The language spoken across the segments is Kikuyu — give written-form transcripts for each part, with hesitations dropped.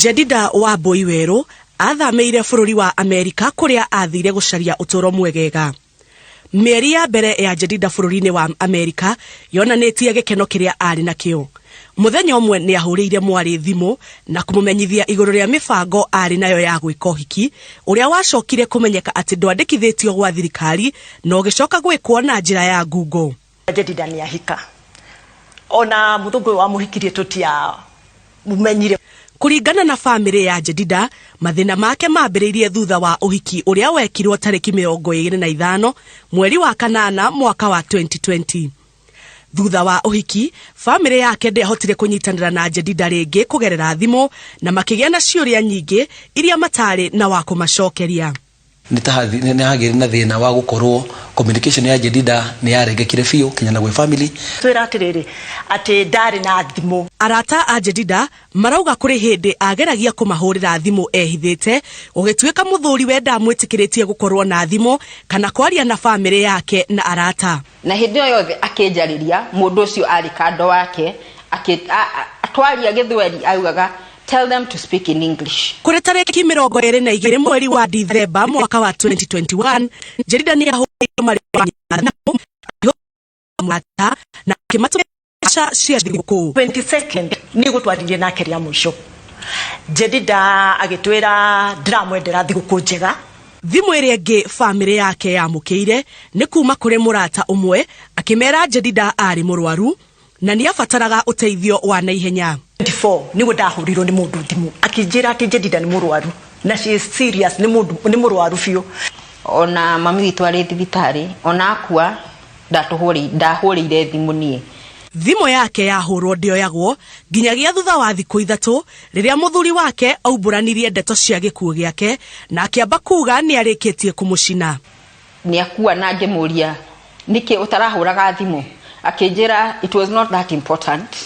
Jedida Wambũi Werũ athamĩire bũrũri wa Amerika kũrĩa athire gũcaria ũtũũro mwegega. Mĩeri ya mbere ya Jedida bũrũri-inĩ wa Amerika yonanĩtie gĩkeno kĩrĩa arĩ nakĩo. Mũthenya ũmwe nĩ ahũrĩire mwarĩ thimũ na kũmũmenyithia igũrũ rĩa mĩbango arĩ nayo ya gwĩka ũhiki, ũrĩa wacokire kũmenyeka atĩ ndwandĩkithĩtio gwa thirikari na ũgĩcoka gwĩkwo na njĩra ya ngungo. Jedida nĩ ahika ona mũthũngũ ũyũ wamũhikirie tũtia mumenyire. Kũringana na famĩlĩ ya Jedida, mathĩna make mambĩrĩirie thutha wa ũhiki ũrĩa wekirwo tarĩki 25 mweri wa kanana mwaka wa 2020. Thutha wa ũhiki, famĩlĩ yake ndĩahotire kũnyitanĩra na Jedida rĩngĩ kũgerera thimũ na makĩgĩa na ciũria nyingĩ iria matarĩ na wa kũmacokeria. Nĩ ta nĩ hagĩrĩ na thĩna wa gũkorwo communication ya Jedida nĩ yarengekire biũ kinya na gwĩ family. Twĩra atĩrĩrĩ atĩ ndarĩ na thimũ. Arata a Jedida marauga kũrĩ hĩndĩ ageragia kũmahũrĩra thimũ ehithĩte, gũgĩtuĩka mũthuriwe ndamwĩtĩkĩrĩtie gũkorwo na thimũ kana kwaria na famĩlĩ yake na arata. Na hĩndĩ ĩyo yothe akĩnjarĩria, mũndũ ũcio arĩ kando wake, twaria Gĩthweri augaga, "Tell them to speak in English." Kũrĩ tarĩki 22 mweri wa Dithemba mwaka wa 2021, Jedida nĩ ahũrĩirwo marĩ wa nyina thimũ mũrata na akĩmatũmĩra mbeca cia thigũkũ. 22nd nĩ twaririe nake rĩa mũico. Jedida agĩtwĩra ndĩramwendera thigũkũ njega. Thimũ ĩrĩa ĩngĩ famĩlĩ yake yamũkĩire nĩ kuma kũrĩ mũrata ũmwe akĩmera Jedida arĩ mũrwaru na nĩ abataraga ũteithio wa naihenya. 24 nĩguo ndahũrirwo nĩ mũndũ thimũ akĩnjĩra atĩ Jedida nĩ mũrwaru na she is serious, nĩ mũndũ nĩ mũrwaru biũ. Ona mami witũ arĩ thibitarĩ, ona akua ndahũrĩire thimũ niĩ. Thimũ yake yahũrwo ndĩoyagwo nginyagia thutha wa thikũ 3 rĩrĩa mũthuri wake aumbũranirie ndeto cia gĩkuũ gĩake na akĩamba kuga nĩ arĩkĩtie kũmũcina. Nĩ akua na ngĩmũria nĩkĩ ũtarahũraga thimũ, akĩnjĩra it was not that important.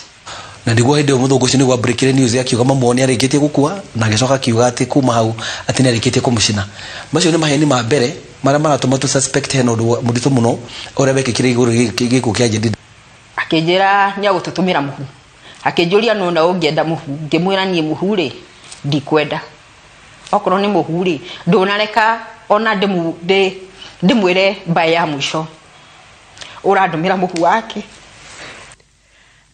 Na nĩguo hĩndĩ ĩyo mũthũngũ ũcio nĩguo abreakire news, akiuga mamu wao nĩ arĩkĩtie gũkua, na agĩcoka akiuga atĩ kuma hau atĩ nĩ arĩkĩtie kũmũcina. Macio nĩ maheni ma mbere marĩa maratũma tũ suspect hena ũndũ mũritũ mũno ũrĩa wekĩkire igũrũ gĩkuũ kĩa Jedida. Akĩnjĩra nĩ agũtũtũmĩra mũhu, akĩnjũria nũ na ũngĩenda mũhu, ngĩmwĩra niĩ mũhu rĩ ndikwenda, okorwo nĩ mũhu rĩ ndũnareka ona ndĩmwĩre mbaĩ ya mũico ũrandũmĩra mũhu wake.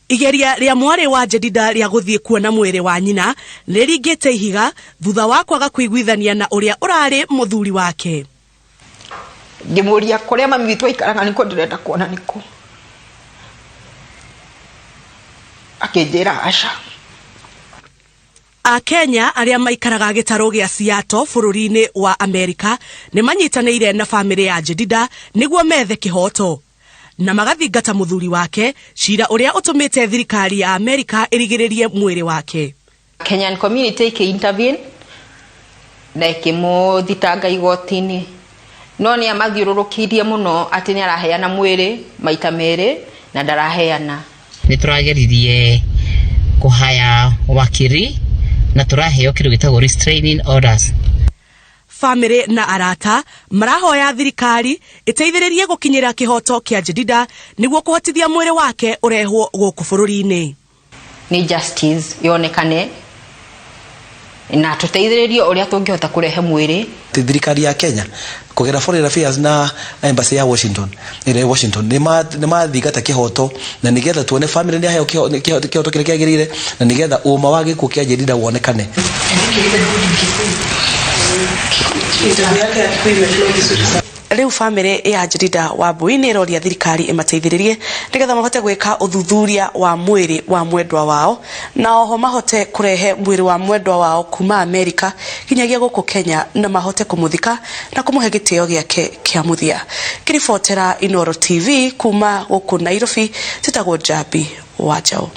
Igeria rĩa mwarĩ wa Jedida rĩa gũthiĩ kuona mwĩrĩ wa nyina nĩrĩringĩte ihiga thutha wa kwaga kũiguithania na ũrĩa ũrarĩ mũthuri wake. Ngĩmũria kũrĩa mami witũ aikaraga nĩkuo ndĩrenda kuona nĩkũ, akĩnjĩra aca. Akenya arĩa maikaraga gĩtarũ gĩa Seattle bũrũri-inĩ wa Amerika nĩ manyitanĩire na famĩlĩ ya Jedida nĩguo methe kĩhoto na magathingata mũthuri wake, cira ũrĩa ũtũmĩte thirikari ya Amerika ĩrigĩrĩrie mwĩrĩ wake. Kenyan community ĩkĩ-intervene na ĩkĩmũthitanga igoti-inĩ, no nĩ amathiũrũrũkĩirie mũno atĩ nĩ araheana mwĩrĩ maita merĩ na ndaraheana. Nĩ tũrageririe kũhaya wakiri na tũraheo kĩndũ gĩtagwo restraining orders. Famĩlĩ na arata marahoya thirikari ĩteithĩrĩrie gũkinyĩra kĩhoto kĩa Jedida nĩguo kũhotithia mwĩrĩ wake ũrehwo gũkũ bũrũri-inĩ. Nĩ justice yonekane na tũteithĩrĩrie ũrĩa tũngĩhota kũrehe mwĩrĩ. Thirikari ya Kenya kũgerera Foreign Affairs na embassy ya Washington ĩrĩa Washington nĩ mathingata kĩhoto na nĩgetha tuone family nĩ aheo kĩhoto kĩrĩa kĩagĩrĩire na nĩgetha ũma wa gĩkuũ kĩa Jedida wonekane. Rĩu famĩlĩ ya Jedida Wambui nĩ ĩroria thirikari ĩmateithĩrĩrie nĩgetha mahote gwĩka ũthuthuria wa mwĩrĩ wa mwendwa wao na oho mahote kũrehe mwĩrĩ wa mwendwa wao kuma Amerika nginyagia gũkũ Kenya na mahote kũmũthika na kũmũhe gĩtĩo gĩake kĩa mũthia. Ngĩribotera Inooro TV kuma gũkũ Nairobi, njĩtagwo Njambi wa Njaũ.